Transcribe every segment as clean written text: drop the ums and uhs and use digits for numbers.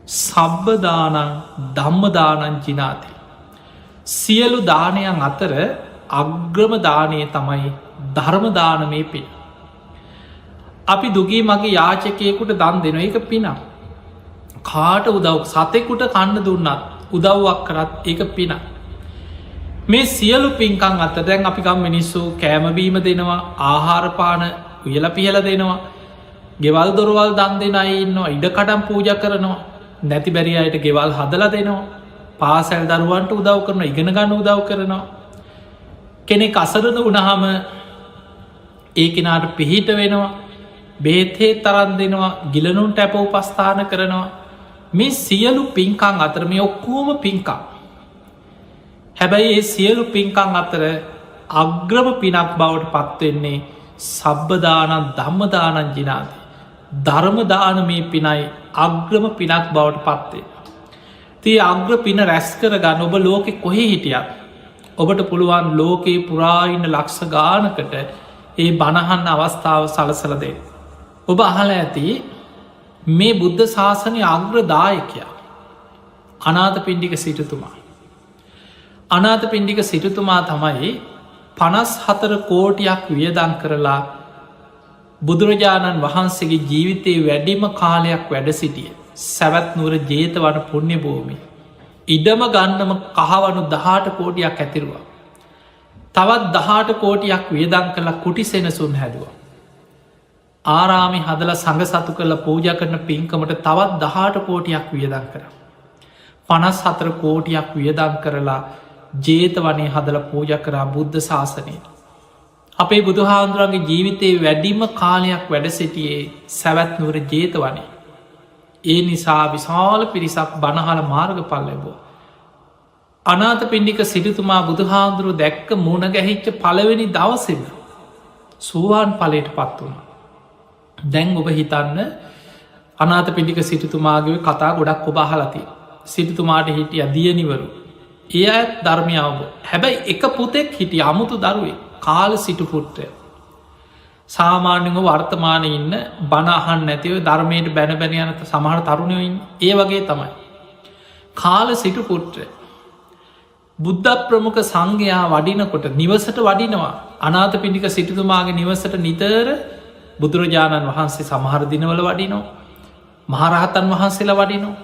සබ්බ දානං ධම්ම දානං ජිනාති. සියලු දානයන් අතර අග්‍රම දානය තමයි ධර්ම දානමේ පින. අපි දුගී මගේ යාචකයෙකුට දන් දෙනවා, ඒක පිනක්. කාට උදව් සතෙකුට කන්න දුන්නත් උදව්වක් කරත් ඒක පිනක්. මේ සියලු පින්කම් අතර දැන් අපි ගම් මිනිස්සු කෑම බීම දෙනවා, ආහාර පාන උයලා පිහලා දෙනවා, ගෙවල් දොරවල් දන් දෙන අය ඉන්නවා, ඉඩකඩම් පූජා කරනවා, නැති බැරි අයට ගෙවල් හදලා දෙනවා, පාසල් දරුවන්ට උදව් කරනවා, ඉගෙන ගන්න උදව් කරනවා. කෙනෙක් අසරණ වුණාම ඒ කෙනාට පිහිට වෙනවා, බෙහෙත් හේත් අරන් දෙනවා, ගිලනුන්ට ඇප උපස්ථාන කරනවා. මේ සියලු පින්කම් අතර මේ ඔක්කොම පින්කම්. හැබැයි ඒ සියලු පින්කම් අතර අග්‍රම පිනක් බවට පත්වෙන්නේ සබ්බ දානං ධම්ම දානං ජිනාති. ධර්ම දානමේ පිනයි අග්‍රම පිනක් බවට පත්වේ. ඉතින් අග්‍ර පින රැස් කරගන්න ඔබ ලෝකෙ කොහේ හිටියත් ඔබට පුළුවන් ලෝකේ පුරා ඉන්න ලක්ෂ ගානකට ඒ බණහන්න අවස්ථාව සලසලා දෙන්න. ඔබ අහලා ඇති මේ බුද්ධ ශාසනයේ අග්‍ර දායකයා අනාථපිණ්ඩික සිටුතුමා. අනාථපිණ්ඩික සිටුතුමා තමයි 54 කෝටියක් වියදම් කරලා බුදුරජාණන් වහන්සේගේ ජීවිතයේ වැඩිම කාලයක් වැඩ සිටිය සැවැත් නුවර ජේතවන පුණ්‍ය භූමිය. ඉඩම ගන්නම කහවණු 18 කෝටියක් ඇතිරුවා. තවත් 18 කෝටියක් වියදම් කරලා කුටි සෙනසුන් හැදුවා. ආරාමේ හදලා සඟ සතු කරලා පූජා කරන පින්කමට තවත් 18 කෝටියක් වියදම් කරා. 54 කෝටියක් වියදම් කරලා ජේතවනයේ හදලා පූජා කරා බුද්ධ ශාසනය. අපේ බුදුහාමුදුරන්ගේ ජීවිතයේ වැඩිම කාලයක් වැඩ සිටියේ සැවැත් නුවර ජේතවනයේ. ඒ නිසා විශාල පිරිසක් බණහල මාර්ගඵල ලැබුවා. අනාථපිණ්ඩික සිටුතුමා බුදුහාමුදුරුවෝ දැක්ක මුණ ගැහිච්ච පළවෙනි දවසේම සෝවාන් ඵලයට පත් වුණා. දැන් ඔබ හිතන්න අනාථපිණ්ඩික සිටුතුමාගේ කතා ගොඩක් ඔබ අහලා තියෙනවා. සිටුතුමාට හිටිය දියණිවරු. ඒ අයත් ධර්මය අවබෝධ. හැබැයි එක පුතෙක් හිටිය අමුතු දරුවෙක්, කාල සිටු පුත්‍රයා. සාමාන්‍යයෙන් වර්තමානයේ ඉන්න බණ අහන්න නැතිව ධර්මයට බැන බැන යන සමහර තරුණයෝ ඉන්නේ. ඒ වගේ තමයි. කාල සිටු පුත්‍රයා බුද්ධ ප්‍රමුඛ සංඝයා වඩිනකොට නිවසට වඩිනවා. අනාථපිණ්ඩික සිටුතුමාගේ නිවසට නිතර බුදුරජාණන් වහන්සේ සමහර දිනවල වඩිනවා. මහරහතන් වහන්සේලා වඩිනවා.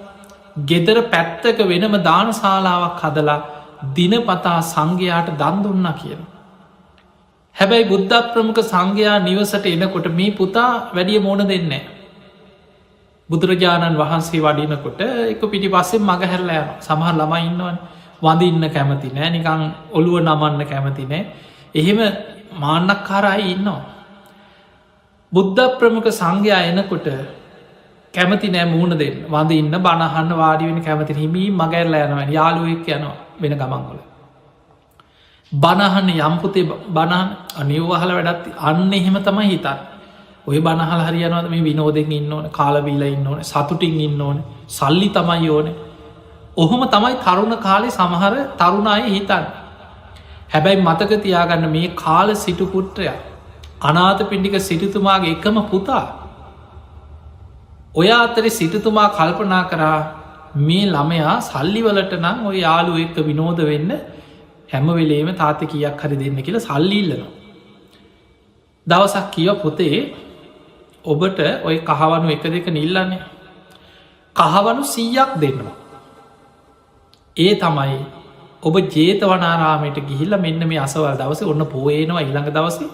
ගෙදර පැත්තක වෙනම දානශාලාවක් හදලා දිනපතා සංඝයාට දන් දුන්නා කියනවා. හැබැයි බුද්ධ ප්‍රමුඛ සංඝයා නිවසට එනකොට මේ පුතා වැඩිය මෝන දෙන්නේ නැහැ. බුදුරජාණන් වහන්සේ වඩිනකොට එක පිටිපස්සෙන් මග හැරලා යනවා. සමහර ළමයි ඉන්නවනේ. වඳින්න කැමති නෑ, නිකන් ඔළුව නමන්න කැමති නෑ. එහෙම මාන්නක්කාර අය ඉන්නවා. බුද්ධ ප්‍රමුඛ සංඝයා එනකොට කැමති නෑ මූණ දෙන්න. වඳින්න, බණ අහන්න, වාඩි වෙන්න කැමති නෑ. හිමින් මග ඇරලා යනවා. යාළුවෙක් එක්ක යනවා වෙන ගමන් වල. බණ අහන්න යම් පුතේ බණ අහන්න අනේ ඔය අහලා වැඩක් අන්න එහෙම තමයි හිතන්නේ. ඔය බණ අහලා හරියනවද මේ විනෝදෙන් ඉන්න ඕනේ, කාලා බීලා ඉන්න ඕනේ, සතුටින් ඉන්න ඕනේ, සල්ලි තමයි ඕනේ. ඔහොම තමයි තරුණ කාලේ සමහර තරුණ අය හිතන්නේ. හැබැයි මතක තියාගන්න මේ කාල සිටු පුත්‍රයා අනාථපිණ්ඩික සිටුතුමාගේ එකම පුතා. ඔය අතරේ සිටුතුමා කල්පනා කරා මේ ළමයා සල්ලි වලට නම් ඔය යාළුවෝ එක්ක විනෝද වෙන්න හැම වෙලේම තාත්තේ කීයක් හරි දෙන්න කියලා සල්ලි ඉල්ලනවා. දවසක් කිව්වා පුතේ ඔබට ඔය කහවණු එක දෙක නිල්ලන්නේ. කහවණු 100ක් දෙන්නවා. ඒ තමයි ඔබ ජේතවනාරාමයට ගිහිල්ලා මෙන්න මේ අසවල් දවසේ ඔන්න පෝය එනවා ඊළඟ දවසේ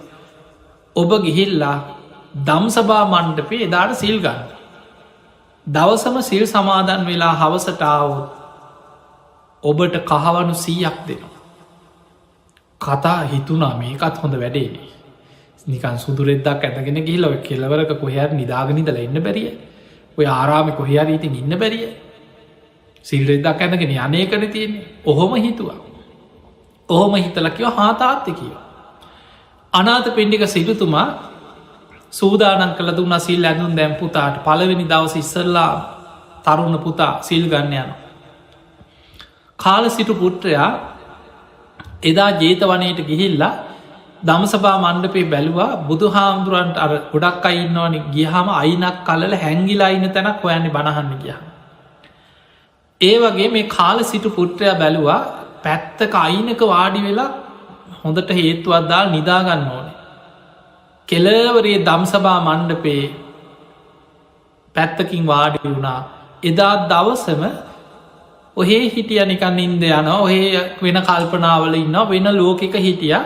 ඔබ ගිහිල්ලා දම්සභා මණ්ඩපේ එදාට සිල් ගන්න. දවසම සිල් සමාදන් වෙලා හවසට ආවොත් ඔබට කහවණු 100ක් දෙනවා. කතා හිතුණා මේකත් හොඳ වැඩේනේ. නිකන් සුදු රෙද්දක් ඇඳගෙන ගිහිල්ලා ඔය කෙළවරක කොහේ හරි නිදාගෙන ඉඳලා ඉන්න බැරිය. ඔය ආරාමේ කොහේ හරි ඉතින් ඉන්න බැරිය. සිල් රෙද්දක් ඇඳගෙන යන්නේකනේ තියෙන්නේ. ඔහොම හිතුවා. ඔහොම හිතලා කිව්වා හා තාත්තේ කිව්වා. අනාථපිණ්ඩික සිටුතුමා සූදානම් කළ දුන්නා සිල් ඇඳුම් දැන් පුතාට පළවෙනි දවසේ ඉස්සෙල්ලා තරුණ පුතා සිල් ගන්න යනවා. කාල සිටු පුත්‍රයා එදා ජේතවනයේට ගිහිල්ලා දමසභා මණ්ඩපේ බැලුවා බුදුහාමුදුරන්ට අර ගොඩක් අය ඉන්නවනේ ගියාම අයිනක් අල්ලලා හැංගිලා ඉන්න තැනක් හොයන්නේ බණ අහන්න ගියාම. ඒ වගේ මේ කාල සිටු පුත්‍රයා බැලුවා පැත්තක අයිනක වාඩි වෙලා හොඳට හේතුවක් දාලා නිදා ගන්න ඕනේ. කෙළවරේ දම්සභා මණ්ඩපේ පැත්තකින් වාඩි වුණා. එදා දවසම ඔහේ හිටියා, නිකන් නින්ද යනවා, ඔහේ වෙන කල්පනාවල ඉන්නවා, වෙන ලෝකෙක හිටියා.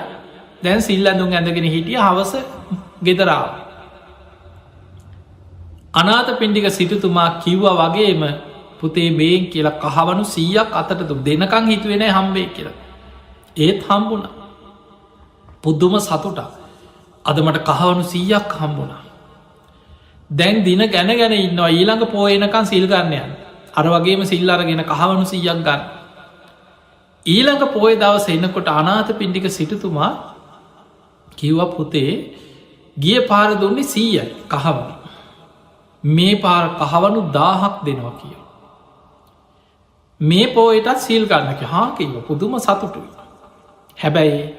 දැන් සිල් ඇඳුම් ඇඳගෙන හිටියා. හවස ගෙදර ආවා. අනාථපිණ්ඩික සිටුතුමා කිව්වා වගේම පුතේ මේන් කියලා කහවණු 100ක් අතට දෙනකන් හිතුවේ නෑ හම්බෙයි කියලා. ඒත් හම්බුණා. පුදුම සතුටක්. අද මට කහවණු 100ක් හම්බුණා. දැන් දින ගැන ගැන ඉන්නවා ඊළඟ පෝය එනකන් සිල් ගන්න යන්න. අර වගේම සිල් අරගෙන කහවණු 100ක් ගන්න. ඊළඟ පෝය දවස එනකොට අනාථපිණ්ඩික සිටුතුමා කිව්වා පුතේ ගිය පාර දුන්නේ 100යි කහවණු. මේ පාර කහවණු 1000ක් දෙනවා කියලා. මේ පෝයටත් සිල් ගන්න කිව්වා. හා කිව්වා, පුදුම සතුටුයි. හැබැයි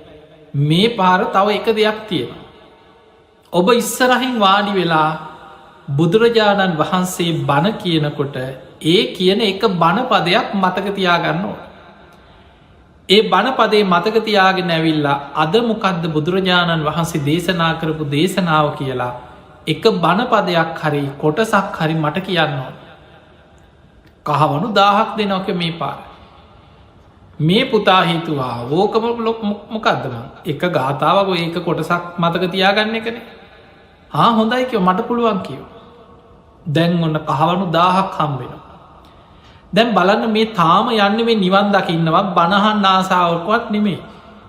මේ පාර තව එක දෙයක් තියෙනවා. ඔබ ඉස්සරහින් වාඩි වෙලා බුදුරජාණන් වහන්සේ බණ කියනකොට ඒ කියන එක බණ පදයක් මතක තියාගන්න ඕන. ඒ බණ පදේ මතක තියාගෙන ඇවිල්ලා අද මොකද්ද බුදුරජාණන් වහන්සේ දේශනා කරපු දේශනාව කියලා එක බණ පදයක් හරි කොටසක් හරි මට කියන්න ඕන. කහවණු 1000ක් දෙනවා කිය මේ පාර. මේ පුතා හිතුවා ඕකම මොකද්ද මං එක ගාථාවක් ඔය එක කොටසක් මතක තියාගන්න එකනේ. ආ හොඳයි කිව්වා, මට පුළුවන් කිව්වා. දැන් ඔන්න කහවණු 1000ක් හම්බ වෙනවා. දැන් බලන්න මේ තාම යන්නේ මේ නිවන් දකින්නවත් බණහන් ආසාවකවත් නෙමෙයි.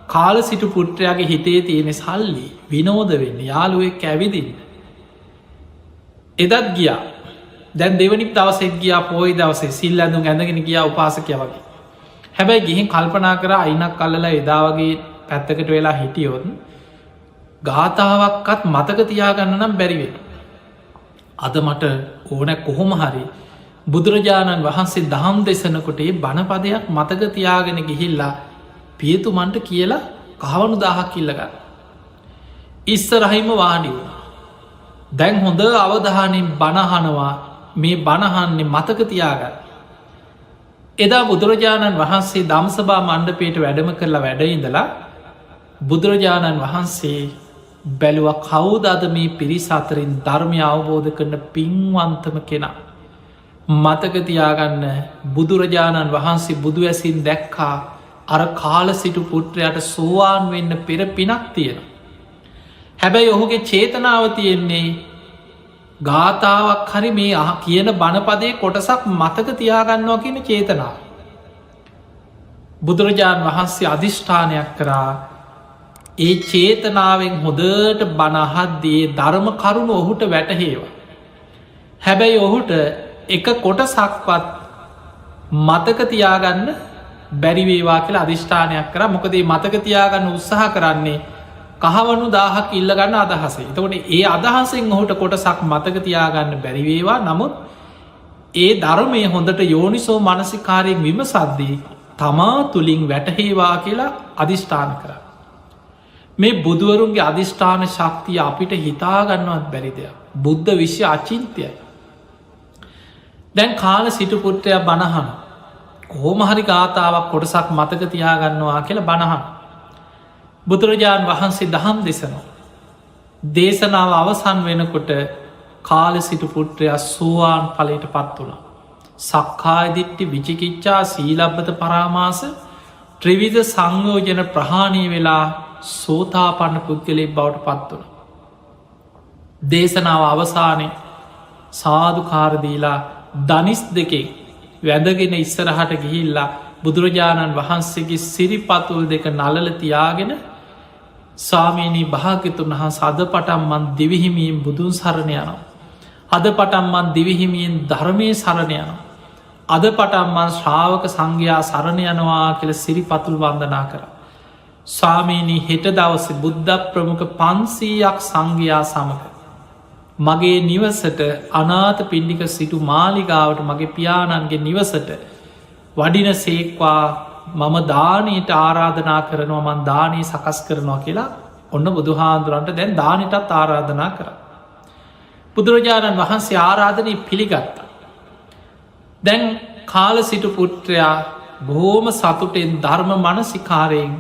කාල සිටු පුත්‍රයාගේ හිතේ තියෙන සල්ලි විනෝද වෙන්න, යාළුවෙක් ඇවිදින්න. එදත් ගියා. දැන් දෙවනි දවසෙත් ගියා, පොයි දවසේ සිල් ඇඳුම් ඇඳගෙන ගියා උපාසකයා වගේ. හැබැයි ගිහින් කල්පනා කරා අයිනක් අල්ලලා එදා වගේ පැත්තකට වෙලා හිටියොත් ගාථාවක්වත් මතක තියාගන්න නම් බැරි වෙනවා. අද මට ඕන කොහොම හරි බුදුරජාණන් වහන්සේ දහම් දෙසනකොට ඒ බණපදයක් මතක තියාගෙන ගිහිල්ලා පියතුමන්ට කියලා කහවණු 1000ක් ඉල්ල ගන්න. ඉස්සරහින්ම වාඩි වුණා. දැන් හොඳ අවධානයෙන් බණ අහනවා. මේ බණ අහන්නේ මතක තියාගන්න. එදා බුදුරජාණන් වහන්සේ ධම්සභා මණ්ඩපයට වැඩම කරලා වැඩ ඉඳලා බුදුරජාණන් වහන්සේ බැලුවා කවුද අද මේ පිරිස අතරින් ධර්මය අවබෝධ කරන පින්වන්තම කෙනා. මතක තියාගන්න බුදුරජාණන් වහන්සේ බුදු ඇසින් දැක්කා අර කාල සිටු පුත්‍රයාට සෝවාන් වෙන්න පෙර පිනක් තියෙනවා. හැබැයි ඔහුගේ චේතනාව තියෙන්නේ ගාථාවක් හරි මේ කියන බණපදයේ කොටසක් මතක තියාගන්නවා කියන චේතනාව. බුදුරජාණන් වහන්සේ අධිෂ්ඨානයක් කරා ඒ චේතනාවෙන් හොඳට බණ අහද්දී ධර්ම කරුණ ඔහුට වැටහේවා. හැබැයි ඔහුට එක කොටසක්වත් මතක තියාගන්න බැරි වේවා කියලා අධිෂ්ඨානයක් කරා. මොකද මේ මතක තියාගන්න උත්සාහ කරන්නේ කහවණු 1000ක් ඉල්ල ගන්න අදහසෙන්. එතකොට ඒ අදහසෙන් ඔහුට කොටසක් මතක තියාගන්න බැරි වේවා. නමුත් ඒ ධර්මයේ හොඳට යෝනිසෝ මනසිකාරයෙන් විමසද්දී තමා තුලින් වැටහේවා කියලා අධිෂ්ඨාන කරා. මේ බුදුවරුන්ගේ අධිෂ්ඨාන ශක්තිය අපිට හිතා ගන්නවත් බැරි දෙයක්. බුද්ධ විශ්‍ය අචින්ත්‍යයි. දැන් කාල සිටු පුත්‍රයා බණහන කොහොම හරි ගාථාවක් කොටසක් මතක තියාගන්නවා කියලා බණහන. බුදුරජාණන් වහන්සේ දහම් දෙසනවා. දේශනාව අවසන් වෙනකොට කාල සිටු පුත්‍රයා සෝවාන් ඵලයට පත් වුණා. සක්කාය දිට්ඨි විචිකිච්ඡා සීලබ්බත පරාමාස ත්‍රිවිධ සංයෝජන ප්‍රහාණය වෙලා සෝතාපන්න පුද්ගලයෙක් බවට පත් වුණා. දේශනාව අවසානයේ සාදුකාර දීලා දනිස් දෙකෙන් වැඳගෙන ඉස්සරහට ගිහිල්ලා බුදුරජාණන් වහන්සේගේ සිරිපතුල් දෙක නලල තියාගෙන ස්වාමීනි භාග්‍යතුන් වහන්සේ අද පටන් මං දිවිහිමියෙන් බුදුන් සරණ යනවා. අද පටන් මං දිවිහිමියෙන් ධර්මයේ සරණ යනවා. අද පටන් මං ශ්‍රාවක සංඝයා සරණ යනවා කියලා සිරිපතුල් වන්දනා කරා. ස්වාමීනි හෙට දවසේ බුද්ධ ප්‍රමුඛ 500ක් සංඝයා සමග මගේ නිවසට අනාථ පිණ්ඩික සිටු මාලිගාවට මගේ පියාණන්ගේ නිවසට වඩින සේක්වා මම දානයට ආරාධනා කරනවා, මං දානය සකස් කරනවා කියලා ඔන්න බුදුහාඳුරන්ට දැන් දානෙටත් ආරාධනා කරා. බුදුරජාණන් වහන්සේ ආරාධනය පිළිගත්තා. දැන් කාල සිටු පුත්‍රයා බොහෝම සතුටෙන් ධර්ම මනසිකාරයෙන්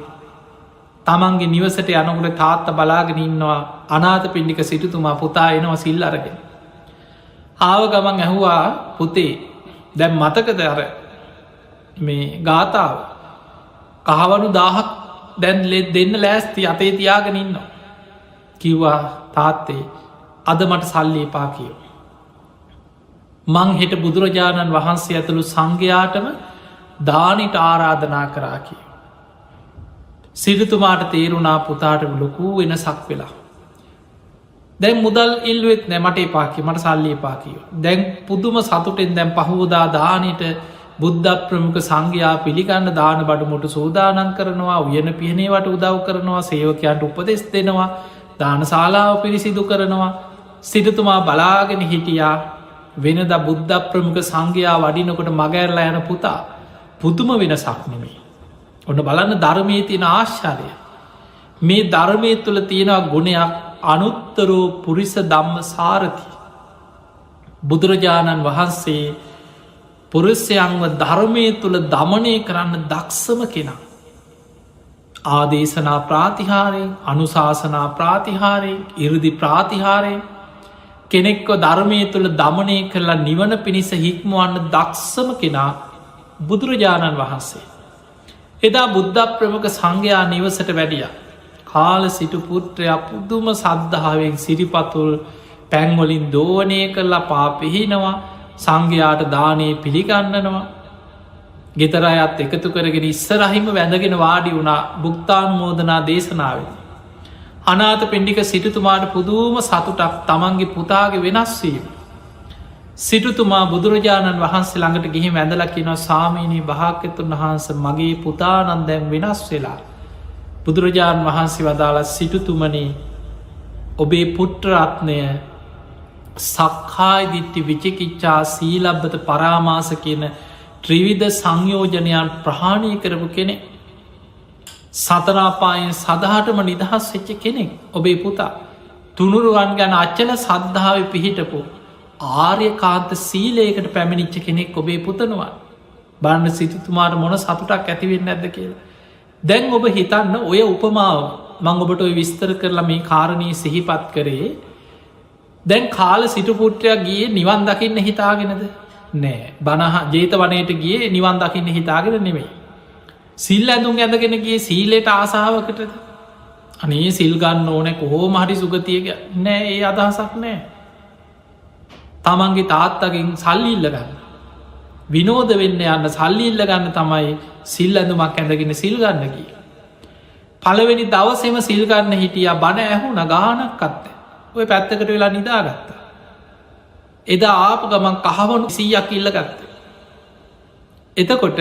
තමන්ගේ නිවසට යනකොට තාත්තා බලාගෙන ඉන්නවා අනාථපිණ්ඩික සිටුතුමා පුතා එනවා සිල් අරගෙන. ආව ගමන් ඇහුවා, පුතේ, දැන් මතකද අර මේ ගාථාව? කහවණු 1000ක් දැන් දෙන්න ලෑස්ති අතේ තියාගෙන ඉන්නවා. කිව්වා, තාත්තේ, අද මට සල්ලි එපා කියෝ. මං හෙට බුදුරජාණන් වහන්සේ ඇතුළු සංඝයාටම දානිට ආරාධනා කරා කියෝ. සිටුතුමාට තේරුණා පුතාට ලොකු වෙනසක් වෙලා. දැන් මුදල් ඉල්ලුවෙත් නෑ, මට එපා කිය, මට සල්ලි එපා කියෝ. දැන් පුදුම සතුටෙන් දැන් පහුවදා දානිට බුද්ධ ප්‍රමුඛ සංඝයා පිළිගන්න දාන බඩු මුට්ටු සූදානම් කරනවා, උයන පිහනේවට උදව් කරනවා, සේවකයන්ට උපදෙස් දෙනවා, දානශාලාව පිරිසිදු කරනවා. සිටුතුමා බලාගෙන හිටියා වෙනදා බුද්ධ ප්‍රමුඛ සංඝයා වඩිනකොට මග ඇරලා යන පුතා පුදුම වෙනසක් නෙමෙයි. ඔන්න බලන්න ධර්මයේ තියෙන ආශ්චර්යය. මේ ධර්මයේ තුල තියෙන ගුණයක්, අනුත්තරෝ පුරිස ධම්ම සාරති. බුදුරජාණන් වහන්සේ පුරුෂයන්ව ධර්මයේ තුල දමනය කරන්න දක්ෂම කෙනා. ආදේශනා ප්‍රාතිහාරයෙන්, අනුශාසනා ප්‍රාතිහාරයෙන්, ඉර්දි ප්‍රාතිහාරයෙන් කෙනෙක්ව ධර්මයේ තුල දමනය කරලා නිවන පිණිස හික්මවන්න දක්ෂම කෙනා බුදුරජාණන් වහන්සේ. එදා බුද්ධ ප්‍රමුඛ සංඝයා නිවසට වැඩියා. කාල සිටු පුත්‍රයා පුදුම සද්ධාවෙන් සිරිපතුල් පැන් වලින් දෝවනය කරලා පා පිහිනවා, සංඝයාට දානේ පිළිගන්නනවා. ගෙදර අයත් එකතු කරගෙන ඉස්සරහින්ම වැඳගෙන වාඩි වුණා භුක්තානුමෝදනා දේශනාවේදී. අනාථ පිණ්ඩික සිටුතුමාට පුදුම සතුටක් තමන්ගේ පුතාගේ වෙනස් වීම. සිටුතුමා බුදුරජාණන් වහන්සේ ළඟට ගිහින් වැඳලා කියනවා, සාමීනි, භාග්‍යතුන් වහන්සේ, මගේ පුතා නම් දැන් වෙනස් වෙලා. බුදුරජාණන් වහන්සේ වදාලා, සිටුතුමනි, ඔබේ පුත්‍ර රත්නය සක්කාය දිට්ඨි, විචිකිච්ඡා, සීලබ්බත පරාමාස කියන ත්‍රිවිධ සංයෝජනයන් ප්‍රහාණය කරපු කෙනෙක්. සතර අපායෙන් සදහටම නිදහස් වෙච්ච කෙනෙක් ඔබේ පුතා. තුනුරුවන් ගැන අචල සද්ධාවේ පිහිටපු ආර්යකාන්ත සීලයකට පැමිණිච්ච කෙනෙක් ඔබේ පුතණුවන්. බලන්න සිටුතුමාට මොන සතුටක් ඇති වෙන්නේ නැද්ද කියලා. දැන් ඔබ හිතන්න ඔය උපමාව මං ඔබට ඔය විස්තර කරලා මේ කාරණේ සිහිපත් කරේ. දැන් කාල සිටු පුත්‍රයා ගියේ නිවන් දකින්න හිතාගෙනද? නෑ. බණහ ජේතවනයේට ගියේ නිවන් දකින්න හිතාගෙන නෙමෙයි. සිල් ඇඳුම් ඇඳගෙන ගියේ සීලයට ආසාවකටද? අනේ සිල් ගන්න ඕනේ කොහොම හරි සුගතිය නෑ, ඒ අදහසක් නෑ. තමන්ගේ තාත්තගෙන් සල්ලි ඉල්ල ගන්න. විනෝද වෙන්න යන්න සල්ලි ඉල්ල ගන්න තමයි සිල් ඇඳුමක් ඇඳගෙන සිල් ගන්න ගියේ. පළවෙනි දවසේම සිල් ගන්න හිටියා, බණ ඇහුණා ගානක් අත්තේ. ඔය පැත්තකට වෙලා නිදාගත්තා. එදා ආපු ගමන් කහවණු 100ක් ඉල්ල ගත්තා. එතකොට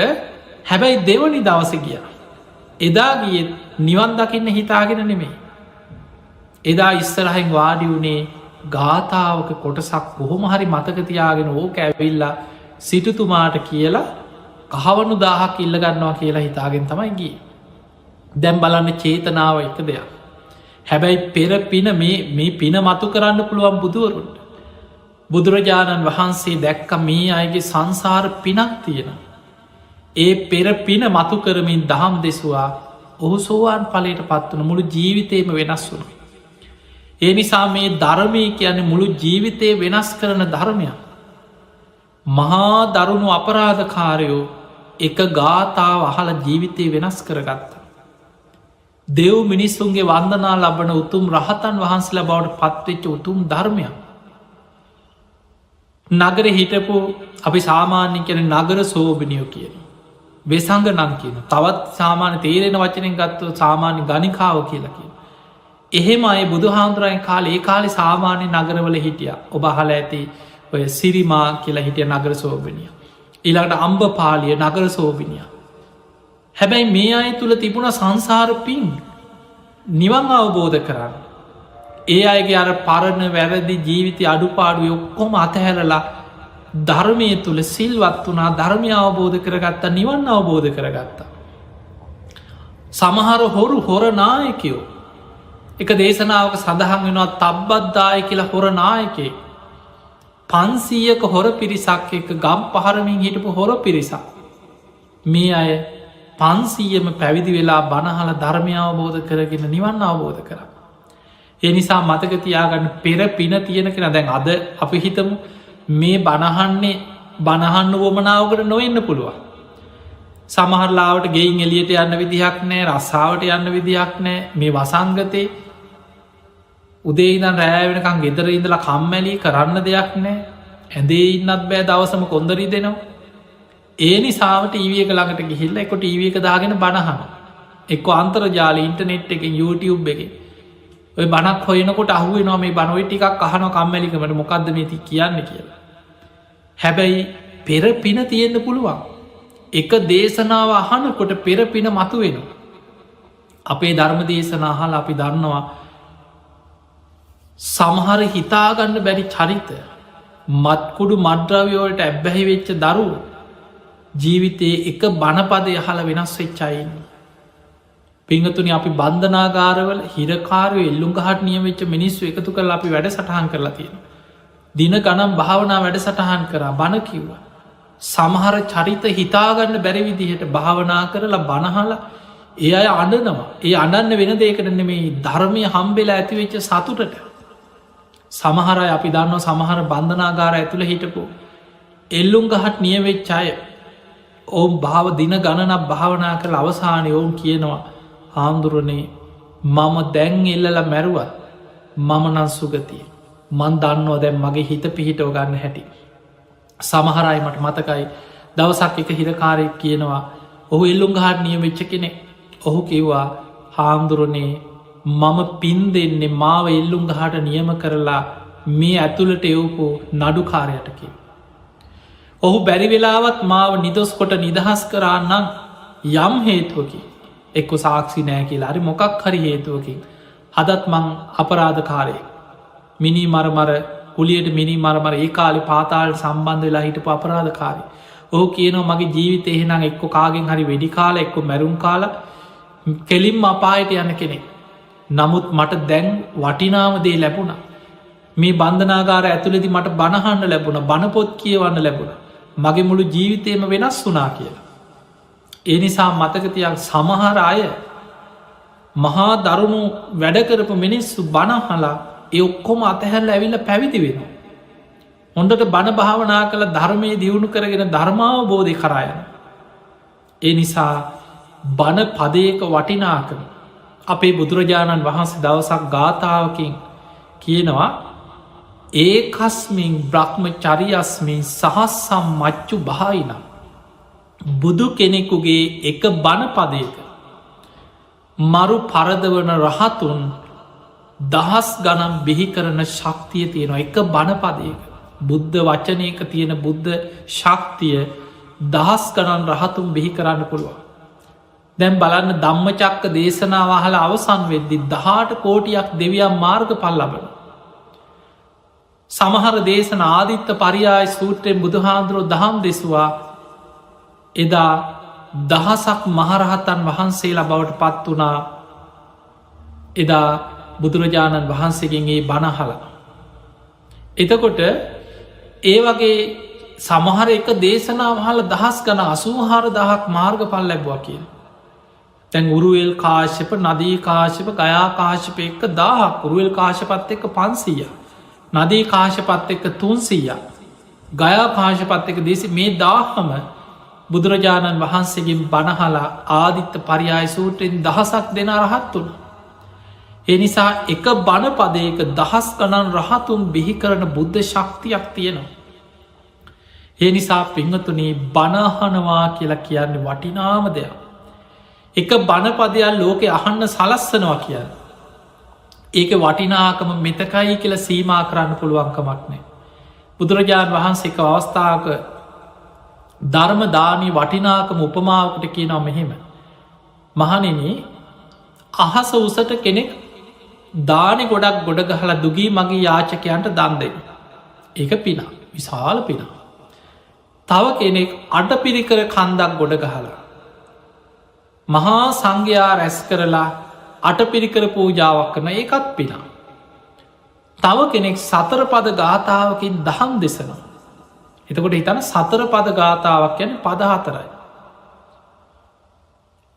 හැබැයි දෙවනි දවසේ ගියා. එදා ගියේ නිවන් දකින්න හිතාගෙන නෙමෙයි. එදා ඉස්සරහින් වාඩි වුණේ ගාථාවක කොටසක් කොහොම හරි මතක තියාගෙන ඕක ඇවිල්ලා සිටුතුමාට කියලා කහවණු 1000ක් ඉල්ල ගන්නවා කියලා හිතාගෙන තමයි ගියේ. දැන් බලන්න චේතනාව එක දෙයක්. හැබැයි පෙර පින මේ මේ පින මතු කරන්න පුළුවන් බුදුවරුන්ට. බුදුරජාණන් වහන්සේ දැක්ක මේ අයගේ සංසාර පිනක් තියෙනවා. ඒ පෙර පින මතු කරමින් දහම් දෙසුවා. ඔහු සෝවාන් ඵලයට පත් වුණ, මුළු ජීවිතේම වෙනස් වුණා. ඒ නිසා මේ ධර්මය කියන්නේ මුළු ජීවිතේ වෙනස් කරන ධර්මයක්. මහා දරුණු අපරාධකාරයෝ එක ගාථාව අහලා ජීවිතේ වෙනස් කරගත්තා. දෙව් මිනිස්සුන්ගේ වන්දනා ලබන උතුම් රහතන් වහන්සේලා බවට පත්වෙච්ච උතුම් ධර්මයක්. නගරෙ හිටපු අපි සාමාන්‍යයෙන් කියන නගර සෝබිනියෝ කියන. වෙසංග නම් කියන. තවත් සාමාන්‍ය තේරෙන වචනෙන් ගත්තොත් සාමාන්‍ය ගණිකාව කියලා කියන. එහෙම අය බුදුහාමුදුරන් කාලේ ඒ කාලේ සාමාන්‍ය නගරවල හිටියා. ඔබ අහලා ඇති ඔය සිරිමා කියලා හිටිය නගර සෝබිනිය. ඊළඟට අම්බපාලිය නගර සෝබිනිය. හැබැයි මේ අය තුල තිබුණ සංසාර පින් නිවන් අවබෝධ කරන්න. ඒ අයගේ අර පරණ වැරදි ජීවිත අඩුපාඩු ඔක්කොම අතහැරලා ධර්මයේ තුල සිල්වත් වුණා, ධර්මය අවබෝධ කරගත්තා, නිවන් අවබෝධ කරගත්තා. සමහර හොරු හොර නායකයෝ එක දේශනාවක සඳහන් වෙනවා තබ්බද්දාය කියලා හොර නායකයෙක්. 500ක හොර පිරිසක් එක්ක ගම් පහරමින් හිටපු හොර පිරිසක්. මේ අය 500ම පැවිදි වෙලා බණ අහලා ධර්මය අවබෝධ කරගෙන නිවන් අවබෝධ කරා. ඒ නිසා මතක තියාගන්න පෙර පින තියෙන කෙනා දැන් අද අපි හිතමු මේ බණ අහන්නේ බණ අහන්න උවමනාවකට නොවෙන්න පුළුවන්. සමහර ලාවට ගෙයින් එළියට යන්න විදිහක් නෑ, රස්සාවට යන්න විදිහක් නෑ. මේ වසංගතේ උදේ ඉඳන් රෑ වෙනකන් ගෙදර ඉඳලා කම්මැලි කරන්න දෙයක් නෑ. ඇඳේ ඉන්නත් බෑ දවසම කොන්ද රිදෙනවා. ඒ නිසාම ටීවී එක ළඟට ගිහිල්ලා එක්ක ටීවී එක දාගෙන බණ අහනවා. එක්ක අන්තර්ජාලය ඉන්ටර්නෙට් එකෙන් YouTube එකෙන් ඔය බණක් හොයනකොට අහු වෙනවා මේ බණ ඔය ටිකක් අහනවා කම්මැලිකමට මොකද්ද මේ කියන්නේ කියලා. හැබැයි පෙර පින තියෙන්න පුළුවන්. එක දේශනාව අහනකොට පෙර පින මතුවෙනවා. අපේ ධර්ම දේශනා අහලා අපි දන්නවා සමහර හිතාගන්න බැරි චරිත මත්කුඩු මත්ද්‍රව්‍ය වලට ඇබ්බැහි වෙච්ච දරුවෝ ජීවිතේ එක බණපදය අහලා වෙනස් වෙච්ච අය ඉන්නවා. පිංහතුනි අපි බන්ධනාගාරවල හිරකාරයෝ එල්ලුම් ගහට නියම වෙච්ච මිනිස්සු එකතු කරලා අපි වැඩසටහන් කරලා තියෙනවා. දින ගණන් භාවනා වැඩසටහන් කරා බණ කිව්වා. සමහර චරිත හිතාගන්න බැරි විදිහට භාවනා කරලා බණ අහලා ඒ අය අඬනවා. ඒ අඬන්න වෙන දෙයකට නෙමෙයි ධර්මය හම්බෙලා ඇති වෙච්ච සතුටට. සමහර අය අපි දන්නවා සමහර බන්ධනාගාර ඇතුළේ හිටපු එල්ලුම් ගහට නියම වෙච්ච අය ඔවුන් දින ගණනක් භාවනා කරලා අවසානයේ ඔවුන් කියනවා හාමුදුරනේ මම දැන් එල්ලලා මැරුවත් මම නම් සුගතිය. මං දන්නවා දැන් මගේ හිත පිහිටව ගන්න හැටි. සමහර අය මට මතකයි දවසක් එක හිරකාරයෙක් කියනවා ඔහු එල්ලුම් ගහට නියම වෙච්ච කෙනෙක්. ඔහු කිව්වා හාමුදුරනේ මම පින් දෙන්නේ මාව එල්ලුම් ගහට නියම කරලා මේ ඇතුළට එවපු නඩුකාරයට කියලා. ඔහු බැරි වෙලාවත් මාව නිදොස් කොට නිදහස් කරා නම් යම් හේතුවකින් එක්ක සාක්ෂි නෑ කියලා හරි මොකක් හරි හේතුවකින් අදත් මං අපරාධකාරයෙක්. මිනි මර මර කුලියට මිනි මර මර ඒ කාලේ පාතාලට සම්බන්ධ වෙලා හිටපු අපරාධකාරයෙක්. ඔහු කියනවා මගේ ජීවිතේ එහෙනම් එක්ක කාගෙන් හරි වෙඩි කාලා එක්ක මැරුම් කාලා කෙලින්ම අපායට යන කෙනෙක්. නමුත් මට දැන් වටිනාම දේ ලැබුණා. මේ බන්ධනාගාර ඇතුළේදී මට බණ අහන්න ලැබුණා, බණ පොත් කියවන්න ලැබුණා. මගේ මුළු ජීවිතේම වෙනස් වුණා කියලා. ඒ නිසා මතක තියාගන්න සමහර අය මහා දරුණු වැඩ කරපු මිනිස්සු බණ අහලා ඒ ඔක්කොම අතහැරලා ඇවිල්ලා පැවිදි වෙනවා. හොඳට බණ භාවනා කරලා ධර්මයේ දියුණු කරගෙන ධර්මාවබෝධය කරා යනවා. ඒ නිසා බණ පදයක වටිනාකම අපේ බුදුරජාණන් වහන්සේ දවසක් ගාථාවකින් කියනවා ඒකස්මින් බ්‍රහ්මචරියස්මින් සහස්සම් මච්චු භායිනම්. බුදු කෙනෙකුගේ එක බණ පදයක මරු පරදවන රහතුන් දහස් ගණන් බිහි කරන ශක්තිය තියෙනවා. එක බණ පදයක බුද්ධ වචනයක තියෙන බුද්ධ ශක්තිය දහස් ගණන් රහතුන් බිහි කරන්න පුළුවන්. දැන් බලන්න ධම්මචක්ක දේශනාව අහලා අවසන් වෙද්දි 18 කෝටියක් දෙවියන් මාර්ගඵල ලබනවා. සමහර දේශන ආදිත්ත පරියාය සූත්‍රයෙන් බුදුහාඳුරෝ දහම් දෙසුවා. එදා දහසක් මහරහතන් වහන්සේලා බවට පත් වුණා. එදා බුදුරජාණන් වහන්සේගෙන් ඒ බණ අහලා. එතකොට ඒ වගේ සමහර එක දේශනාව අහලා දහස් ගණන් 84000ක් මාර්ගඵල ලැබුවා කියලා. දැන් උරුවෙල් කාශ්‍යප, නදී කාශ්‍යප, ගයා කාශ්‍යප එක්ක 1000ක්, උරුවෙල් කාශ්‍යපත් එක්ක 500ක්, නදී කාශ්‍යපත් එක්ක 300ක්, ගයා කාශ්‍යපත් එක්ක 200, මේ 1000ම බුදුරජාණන් වහන්සේගෙන් බණ අහලා ආදිත්ත පරියාය සූත්‍රයෙන් දහසක් දෙනා රහත් වුණා. ඒ නිසා එක බණ පදයක දහස් ගණන් රහතුන් බිහි කරන බුද්ධ ශක්තියක් තියෙනවා. ඒ නිසා පින්වතුනි බණ අහනවා කියලා කියන්නේ වටිනාම දෙයක්. එක බණ පදයක් ලෝකේ අහන්න සලස්සනවා කියන්නේ. ඒක වටිනාකම මෙතකයි කියලා සීමා කරන්න පුළුවන් කමක් නෑ. බුදුරජාණන් වහන්සේ එක අවස්ථාවක ධර්ම දානී වටිනාකම උපමාවකට කියනවා මෙහෙම. මහණෙනි, අහස උසට කෙනෙක් දානි ගොඩක් ගොඩ ගහලා දුගී මගී යාචකයන්ට දන් දෙනවා. ඒක පිනක්, විශාල පිනක්. තව කෙනෙක් අටපිරිකර කන්දක් ගොඩ ගහලා මහා සංඝයා රැස් කරලා අටපිරිකර පූජාවක් කරන ඒකත් පිනක්. තව කෙනෙක් සතර පද ගාථාවකින් දහම් දෙසනවා. එතකොට හිතන්න සතර පද ගාථාවක් කියන්නේ පද හතරයි.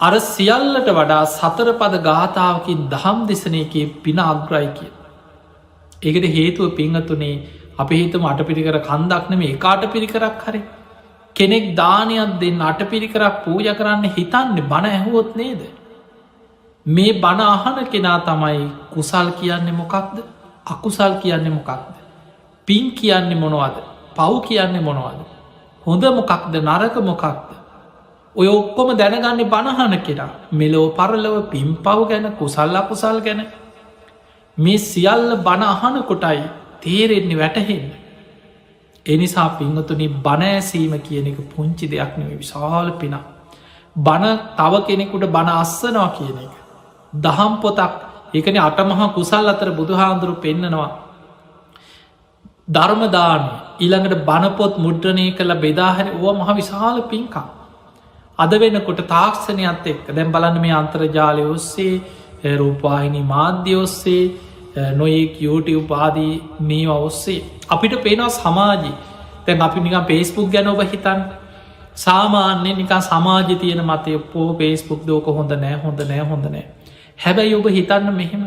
අර සියල්ලට වඩා සතර පද ගාථාවකින් දහම් දෙසන එකේ පින අග්‍රයි කියලා. ඒකට හේතුව පින්වතුනේ අපි හිතමු අටපිරිකර කන්දක් නෙමෙයි එක අටපිරිකරක් හරි. කෙනෙක් දානයක් දෙන්න අටපිරිකරක් පූජා කරන්න හිතන්නේ බණ ඇහුවොත් නේද? මේ බණ අහන කෙනා තමයි කුසල් කියන්නේ මොකක්ද? අකුසල් කියන්නේ මොකක්ද? පින් කියන්නේ මොනවද? පව් කියන්නේ මොනවද? හොඳ මොකක්ද? නරක මොකක්ද? ඔය ඔක්කොම දැනගන්නේ බණ අහන කෙනා. මෙලොව පරලොව පින් පව් ගැන කුසල් අකුසල් ගැන මේ සියල්ල බණ අහන කොටයි තේරෙන්නේ වැටහෙන්නේ. ඒ නිසා පින්වතුනි බණ ඇසීම කියන එක පුංචි දෙයක් නෙවෙයි විශාල පිනක්. බණ තව කෙනෙකුට බණ අස්සනවා කියන එක. දහම් පොතක් ඒකනේ අටමහා කුසල් අතර බුදුහාඳුරු පෙන්නනවා. ධර්ම දානය ඊළඟට බණ පොත් මුද්‍රණය කරලා බෙදා හැරි ඕවා මහ විශාල පින්කම්. අද වෙනකොට තාක්ෂණයත් එක්ක දැන් බලන්න මේ අන්තර්ජාලය ඔස්සේ රූපවාහිනී මාධ්‍ය ඔස්සේ නොයෙක් YouTube ආදී මේවා ඔස්සේ අපිට පේනවා සමාජي. දැන් අපි නිකන් Facebook ගැන ඔබ හිතන්න. සාමාන්‍යයෙන් නිකන් සමාජයේ තියෙන මතය පෝ Facebook දෝක හොඳ නෑ හොඳ නෑ හොඳ නෑ. හැබැයි ඔබ හිතන්න මෙහෙම.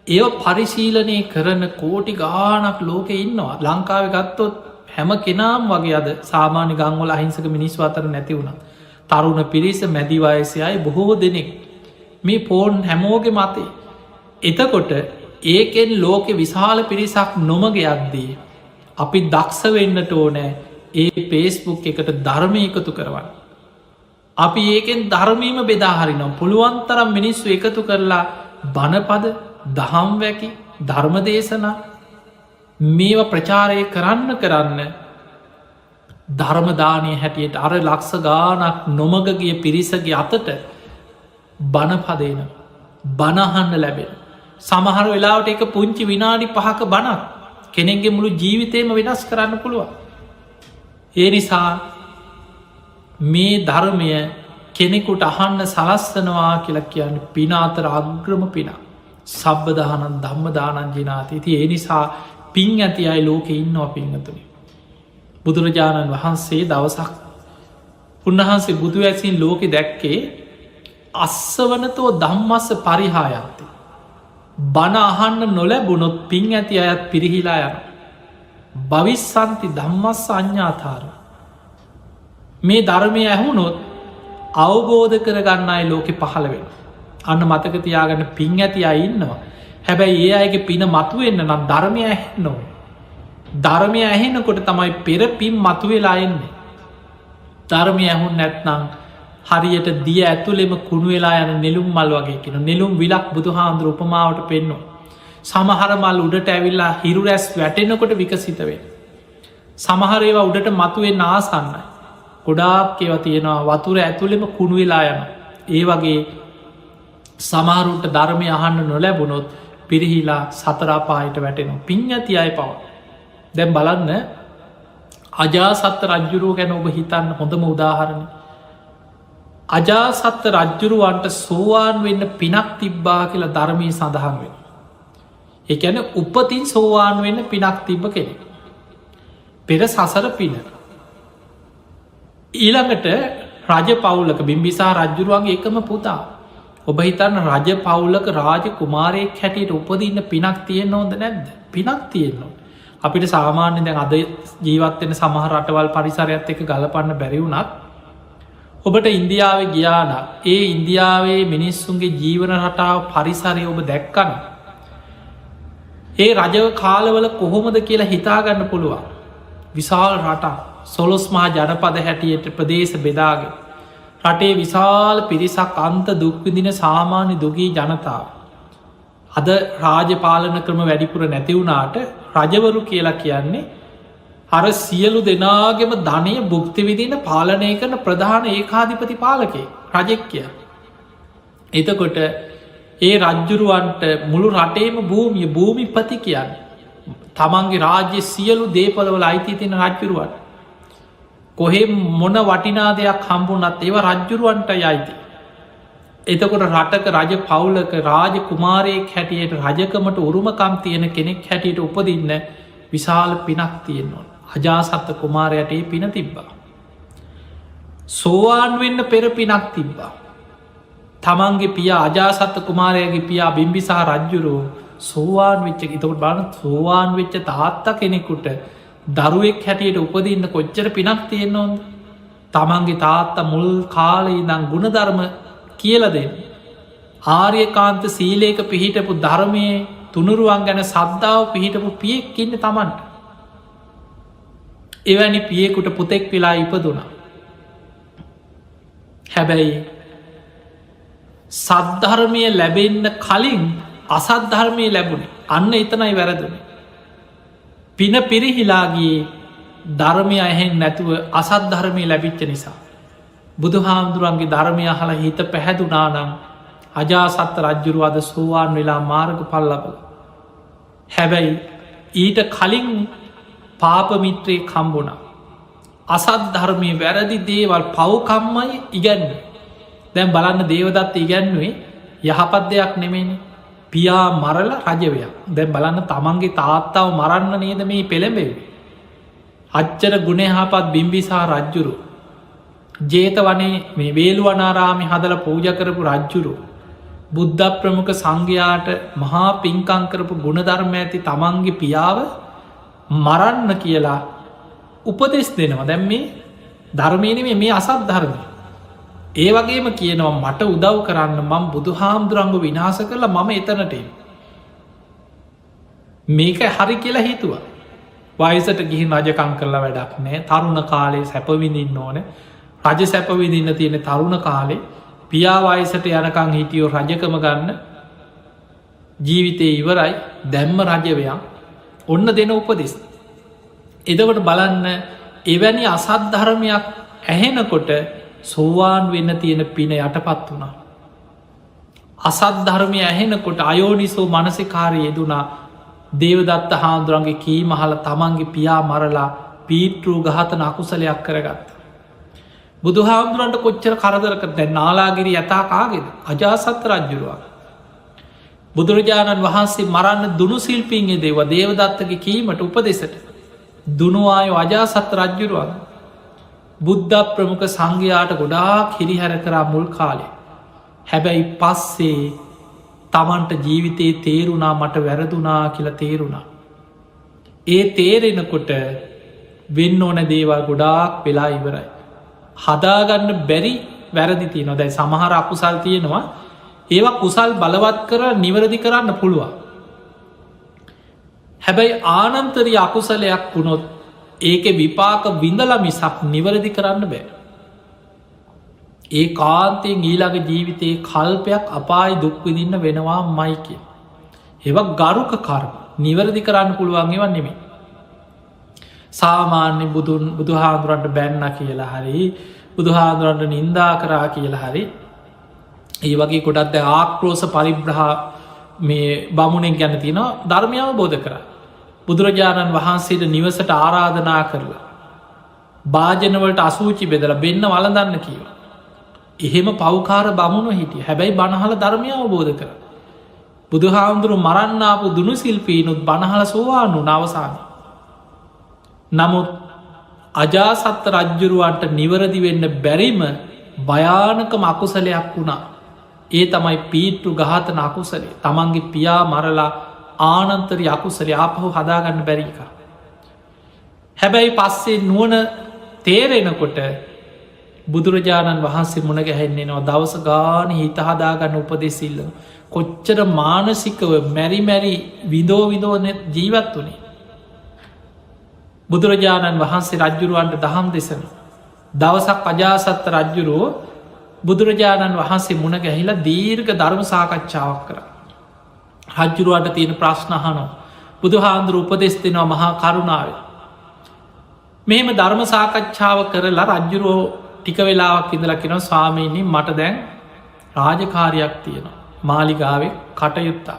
ඒව පරිශීලනය කරන කෝටි ගාණක් ලෝකේ ඉන්නවා. ලංකාවේ ගත්තොත් හැම කෙනාම වගේ අද සාමාන්‍ය ගම්වල අහිංසක මිනිස්සු අතර නැති වුණා. තරුණ පිරිස මැදි වයසේ අය බොහෝ දෙනෙක් මේ ෆෝන් හැමෝගේ මතේ. එතකොට ඒකෙන් ලෝකෙ විශාල පිරිසක් නොමග යද්දී අපි දක්ෂ වෙන්නට ඕනෑ ඒ ෆේස්බුක් එකට ධර්මය එකතු කරවන්න. අපි ඒකෙන් ධර්මීම බෙදා හරිනවා. පුළුවන් තරම් මිනිස්සු එකතු කරලා බණපද, දහම් වැකි, ධර්ම දේශනා මේවා ප්‍රචාරය කරන්න කරන්න ධර්ම දානය හැටියට අර ලක්ෂ ගාණක් නොමග ගිය පිරිසගේ අතට බණපද එනවා. බණ අහන්න ලැබෙන. සමහර වෙලාවට ඒක පුංචි විනාඩි 5ක බණක් කෙනෙක්ගේ මුළු ජීවිතේම වෙනස් කරන්න පුළුවන්. ඒ නිසා මේ ධර්මය කෙනෙකුට අහන්න සලස්සනවා කියලා කියන්නේ පින අතර අග්‍රම පින. සබ්බ දානං ධම්ම දානං ජිනාති. ඉතින් ඒ නිසා පින් ඇති අය ලෝකේ ඉන්නවා පින්වතුනි. බුදුරජාණන් වහන්සේ දවසක් උන්වහන්සේ බුදු ඇසින් ලෝකෙ දැක්කේ අස්සවනතෝ ධම්මස්ස පරිහායන්ති. බණ අහන්න නොලැබුණොත් පින් ඇති අයත් පිරිහිලා යනවා. භවිස්සන්ති ධම්මස්ස අඤ්ඤාතාර. මේ ධර්මය ඇහුණොත් අවබෝධ කරගන්න අය ලෝකෙ පහළ වෙනවා. අන්න මතක තියාගන්න පින් ඇති අය ඉන්නවා. හැබැයි ඒ අයගේ පින මතුවෙන්න නම් ධර්මය ඇහෙන්න ඕනේ. ධර්මය ඇහෙනකොට තමයි පෙර පින් මතුවෙලා එන්නේ. ධර්මය ඇහුන් නැත්නම් හරියට දිය ඇතුළෙම කුණු වෙලා යන නෙළුම් මල් වගේ කියනවා. නෙළුම් විලක් බුදුහාමුදුරු උපමාවට පෙන්නුවා. සමහර මල් උඩට ඇවිල්ලා හිරු රැස් වැටෙනකොට විකසිත වෙනවා. සමහර ඒවා උඩට මතුවෙන්න ආසන්නයි. ගොඩාක් ඒවා තියෙනවා වතුර ඇතුළෙම කුණු වෙලා යනවා. ඒ වගේ සමහරුන්ට ධර්මය අහන්න නොලැබුණොත් පිරිහිලා සතර අපායට වැටෙනවා. පින් ඇති අය පවා. දැන් බලන්න අජාසත්ත රජ්ජුරුව ගැන ඔබ හිතන්න හොඳම උදාහරණය. අජාසත්ත රජ්ජුරුවන්ට සෝවාන් වෙන්න පිනක් තිබ්බා කියලා ධර්මයේ සඳහන් වෙනවා. ඒ කියන්නේ උපතින් සෝවාන් වෙන්න පිනක් තිබ්බ කෙනෙක්. පෙර සසර පින. ඊළඟට රජ පවුලක බිම්බිසාර රජ්ජුරුවන්ගේ එකම පුතා. ඔබ හිතන්න රජ පවුලක රාජ කුමාරයෙක් හැටියට උපදින්න පිනක් තියෙන්න ඕනද නැද්ද? පිනක් තියෙන්න ඕන. අපිට සාමාන්‍යයෙන් දැන් අද ජීවත් වෙන සමහර රටවල් පරිසරයත් එක්ක ගලපන්න බැරි වුණත් ඔබට ඉන්දියාවේ ගියා නම් ඒ ඉන්දියාවේ මිනිස්සුන්ගේ ජීවන රටාව පරිසරය ඔබ දැක්කනම් ඒ රජ කාලවල කොහොමද කියලා හිතා ගන්න පුළුවන්. විශාල රටක් සොළොස් මහා ජනපද හැටියට ප්‍රදේශ බෙදාගෙන රටේ විශාල පිරිසක් අන්ත දුක් විඳින සාමාන්‍ය දුගී ජනතාව. අද රාජපාලන ක්‍රම වැඩිපුර නැති වුණාට රජවරු කියලා කියන්නේ අර සියලු දෙනාගේම ධනය භුක්ති විඳින පාලනය කරන ප්‍රධාන ඒකාධිපති පාලකයෙක් රජෙක් කියලා. එතකොට ඒ රජ්ජුරුවන්ට මුළු රටේම භූමිය භූමිපති කියන්නේ තමන්ගේ රාජ්‍ය සියලු දේපලවල අයිතිය තියෙන රජ්ජුරුවන්ට. කොහෙ මොන වටිනා දෙයක් හම්බුනත් ඒවා රජ්ජුරුවන්ටයි අයිති. එතකොට රටක රජ පවුලක රාජ කුමාරයෙක් හැටියට රජකමට උරුමකම් තියෙන කෙනෙක් හැටියට උපදින්න විශාල පිනක් තියෙන්න ඕන. අජාසත්ත කුමාරයාට ඒ පින තිබ්බා. සෝවාන් වෙන්න පෙර පිනක් තිබ්බා. තමන්ගේ පියා අජාසත්ත කුමාරයාගේ පියා බිම්බිසාර රජුරෝ සෝවාන් වෙච්ච, එතකොට බලන්න සෝවාන් වෙච්ච තාත්තා කෙනෙකුට දරුවෙක් හැටියට උපදින්න කොච්චර පිනක් තියෙන්න ඕනද? තමන්ගේ තාත්තා මුල් කාලේ ඉඳන් ගුණධර්ම කියලා දෙන්න. ආර්යකාන්ත සීලයක පිහිටපු ධර්මයේ තුනුරුවන් ගැන සද්ධාව පිහිටපු පියෙක් ඉන්නේ තමන්ට. එවැනි පියෙකුට පුතෙක් වෙලා ඉපදුනා. හැබැයි සද්ධර්මය ලැබෙන්න කලින් අසද්ධර්මය ලැබුණේ. අන්න එතනයි වැරදුනේ. පින පිරිහිලා ගියේ ධර්මය ඇහෙන්නේ නැතුව අසත් ධර්මය ලැබිච්ච නිසා. බුදුහාමුදුරන්ගේ ධර්මය අහලා හිත පැහැදුනා නම් අජාසත්ත රජුරු අද සෝවාන් වෙලා මාර්ගඵල ලබලා. හැබැයි ඊට කලින් පාප මිත්‍රයෙක් හම්බුණා. අසත් ධර්මයේ වැරදි දේවල් පව්කම්මයි ඉගැන්වුවේ. දැන් බලන්න දේවදත්ත ඉගැන්වුවේ යහපත් දෙයක් නෙමෙයිනේ. පියා මරලා රජ වෙයක්. දැන් බලන්න තමන්ගේ තාත්තව මරන්න නේද මේ පෙළඹෙන්නේ. අච්චර ගුණ යහපත් බිම්බිසාර රජුරු ජේතවනේ මේ වේළුවනාරාමේ හදලා පූජා කරපු රජුරු බුද්ධ ප්‍රමුඛ සංඝයාට මහා පින්කම් කරපු ගුණධර්ම ඇති තමන්ගේ පියාව මරන්න කියලා උපදෙස් දෙනවා. දැන් මේ ධර්මයේ නෙමෙයි මේ අසත් ධර්මය. ඒ වගේම කියනවා මට උදව් කරන්න මම බුදුහාමුදුරන්ව විනාශ කරලා මම එතනට එන්න. මේක හරි කියලා හිතුවා. වයසට ගිහින් රජකම් කරලා වැඩක් නෑ. තරුණ කාලේ සැප විඳින්න ඕනේ. රජ සැප විඳින්න තියෙන තරුණ කාලේ පියා වයසට යනකම් හිටියෝ රජකම ගන්න ජීවිතේ ඉවරයි. දැම්ම රජ වෙයන්. ඔන්න දෙන උපදෙස්. එතකොට බලන්න එවැනි අසත් ධර්මයක් ඇහෙනකොට සෝවාන් වෙන්න තියෙන පින යටපත් වුණා. අසත් ධර්මය ඇහෙනකොට අයෝනිසෝ මනසිකාරය යෙදුනා. දේවදත්ත හාමුදුරන්ගේ කීම අහලා තමන්ගේ පියා මරලා පීතෘ ඝාතන අකුසලයක් කරගත්තා. බුදුහාමුදුරන්ට කොච්චර කරදර කර දැන් නාලාගිරි යතා කාගේද? අජාසත් රජුරුවන්. බුදුරජාණන් වහන්සේ මරන්න දුනු ශිල්පීන් යෙදෙව්වා දේවදත්තගේ කීමට උපදෙසට. දුනු ආයෝ අජාසත් රජුරුවන්. බුද්ධ ප්‍රමුඛ සංඝයාට ගොඩාක් හිරිහැර කරා මුල් කාලේ. හැබැයි පස්සේ තමන්ට ජීවිතේ තේරුණා මට වැරදුනා කියලා තේරුණා. ඒ තේරෙනකොට වෙන්න ඕන දේවල් ගොඩාක් වෙලා ඉවරයි. හදාගන්න බැරි වැරදි තියෙනවා. දැන් සමහර අකුසල් තියෙනවා. ඒවා කුසල් බලවත් කරලා නිවැරදි කරන්න පුළුවන්. හැබැයි ආනන්තරීය අකුසලයක් වුණොත් ඒකේ විපාක විඳලා මිසක් නිවැරදි කරන්න බෑ. ඒ කාන්තයෙන් ඊළඟ ජීවිතේ කල්පයක් අපායි දුක් විඳින්න වෙනවාමයි කියන. ඒවා ගරුක කර්ම. නිවැරදි කරන්න පුළුවන් ඒවා නෙමෙයි. සාමාන්‍ය බුදුහාමුදුරන්ට බැන්න කියලා හරි බුදුහාමුදුරන්ට නින්දා කරා කියලා හරි ඒ වගේ ගොඩක් දැන් ආක්‍රෝෂ පරිබ්‍රහ මේ බමුණෙක් ගැන තියෙනවා ධර්මය අවබෝධ කරා. බුදුරජාණන් වහන්සේට නිවසට ආරාධනා කරලා භාජන වලට අසූචි බෙදලා බෙන්න වළඳන්න කිව්වා. එහෙම පව්කාර බමුණෝ හිටියේ. හැබැයි බණහල ධර්මය අවබෝධ කරා. බුදුහාමුදුරු මරන්න ආපු දුනු ශිල්පීනුත් බණහල සෝවාන් වුණා අවසානයේ. නමුත් අජාසත්ත රජ්ජුරුවන්ට නිවැරදි වෙන්න බැරිම භයානකම අකුසලයක් වුණා. ඒ තමයි පීතෘ ඝාතන අකුසලය. තමන්ගේ පියා මරලා ආනන්තරි අකුසලය ආපහු හදාගන්න බැරි එකක්. හැබැයි පස්සේ නුවණ තේරෙනකොට බුදුරජාණන් වහන්සේ මුණ ගැහෙන්න එනවා. දවස ගානේ හිත හදාගන්න උපදෙස් ඉල්ලනවා. කොච්චර මානසිකව මැරි මැරි විඳෝ විඳෝ ජීවත් වුණේ. බුදුරජාණන් වහන්සේ රජ්ජුරුවන්ට දහම් දෙසනවා. දවසක් අජාසත්ත රජ්ජුරුවෝ බුදුරජාණන් වහන්සේ මුණ ගැහිලා දීර්ඝ ධර්ම සාකච්ඡාවක් කරා. රජ්ජුරුවන්ට තියෙන ප්‍රශ්න අහනවා. බුදුහාමුදුරු උපදෙස් දෙනවා මහා කරුණාවෙන්. මෙහෙම ධර්ම සාකච්ඡාව කරලා රජ්ජුරුවෝ ටික වෙලාවක් ඉඳලා කියනවා ස්වාමීනි මට දැන් රාජකාරියක් තියෙනවා. මාලිගාවේ කටයුත්තක්.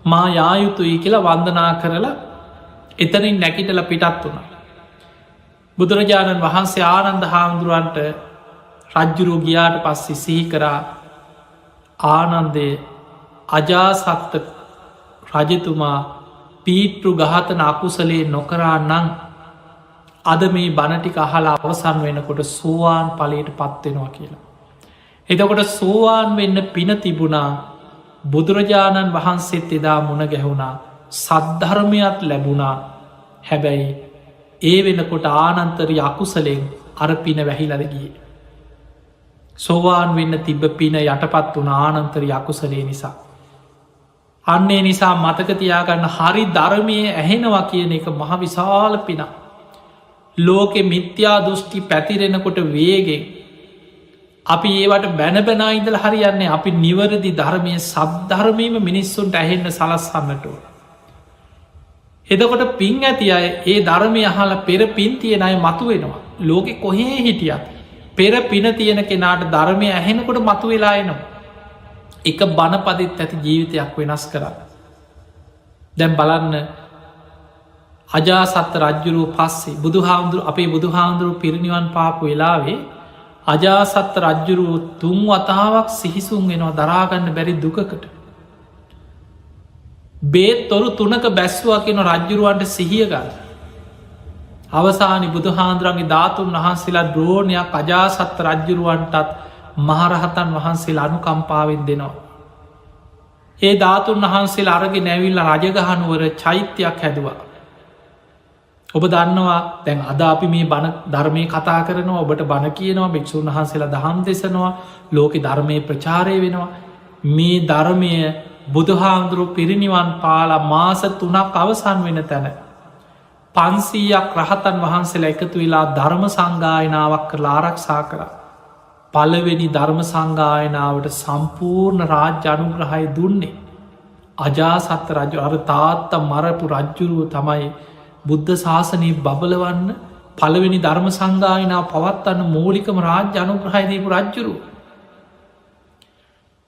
මා යා යුතුයි කියලා වන්දනා කරලා එතනින් නැගිටලා පිටත් වුණා. බුදුරජාණන් වහන්සේ ආනන්ද හාමුදුරුවන්ට රජ්ජුරුවෝ ගියාට පස්සේ සිහි කරා ආනන්දේ අජාසත්ත රජතුමා පීට්‍රු ඝාතන අකුසලයේ නොකරා නම් අද මේ බණ ටික අහලා අවසන් වෙනකොට සෝවාන් ඵලයට පත් වෙනවා කියලා. එතකොට සෝවාන් වෙන්න පින තිබුණා. බුදුරජාණන් වහන්සේත් එදා මුණ ගැහුණා. සද්ධර්මයක් ලැබුණා. හැබැයි ඒ වෙනකොට ආනන්තරි අකුසලෙන් අර පින වැහිලාද ගියේ. සෝවාන් වෙන්න තිබ්බ පින යටපත් වුණ ආනන්තරි අකුසලේ නිසා. අන්න ඒ නිසා මතක තියාගන්න හරි ධර්මයේ ඇහෙනවා කියන එක මහ විශාල පිනක්. ලෝකෙ මිත්‍යා දෘෂ්ටි පැතිරෙනකොට වේගෙන් අපි ඒවට බැන බැනා ඉඳලා හරියන්නේ අපි නිවැරදි ධර්මයේ සද්ධර්මයේම මිනිස්සුන්ට ඇහෙන්න සලස්වන්නට ඕන. එතකොට පින් ඇති අය ඒ ධර්මය අහලා පෙර පින් තියෙන අය මතුවෙනවා. ලෝකෙ කොහේ හිටියත් පෙර පින තියෙන කෙනාට ධර්මය ඇහෙනකොට මතුවෙලා එනවා. එක බණපදෙත් ඇති ජීවිතයක් වෙනස් කරන්න. දැන් බලන්න අජාසත්ත රජ්ජුරුව පස්සේ බුදුහාමුදුරු අපේ බුදුහාමුදුරුව පිරිනිවන් පාපු වෙලාවේ අජාසත්ත රජ්ජුරුව තුන් වතාවක් සිහිසුන් වෙනවා දරාගන්න බැරි දුකකට. බේත් තොරු තුනක බැස්සුවා කියන රජ්ජුරුවන්ට සිහිය ගන්න. අවසානයේ බුදුහාමුදුරන්ගේ ධාතුන් වහන්සේලා ද්‍රෝණයක් අජාසත්ත රජ්ජුරුවන්ටත් මහරහතන් වහන්සේලා අනුකම්පාවෙන් දෙනවා. ඒ ධාතුන් වහන්සේලා අරගෙන ඇවිල්ලා රජගහ නුවර චෛත්‍යයක් හැදුවා. ඔබ දන්නවා දැන් අද අපි මේ බණ ධර්මයේ කතා කරනවා, ඔබට බණ කියනවා, භික්ෂුන් වහන්සේලා දහම් දෙසනවා, ලෝකේ ධර්මයේ ප්‍රචාරය වෙනවා. මේ ධර්මය බුදුහාමුදුරුවෝ පිරිනිවන් පාලා මාස 3ක් අවසන් වෙන තැන 500ක් රහතන් වහන්සේලා එකතු වෙලා ධර්ම සංගායනාවක් කරලා ආරක්ෂා කරා. පළවෙනි ධර්ම සංගායනාවට සම්පූර්ණ රාජ්‍ය අනුග්‍රහය දුන්නේ අජාසත් රජු. අර තාත්තා මරපු රජුරුව තමයි බුද්ධ ශාසනය බබලවන්න පළවෙනි ධර්ම සංගායනාව පවත්වන්න මූලිකම රාජ්‍ය අනුග්‍රහය දීපු රජුරුව.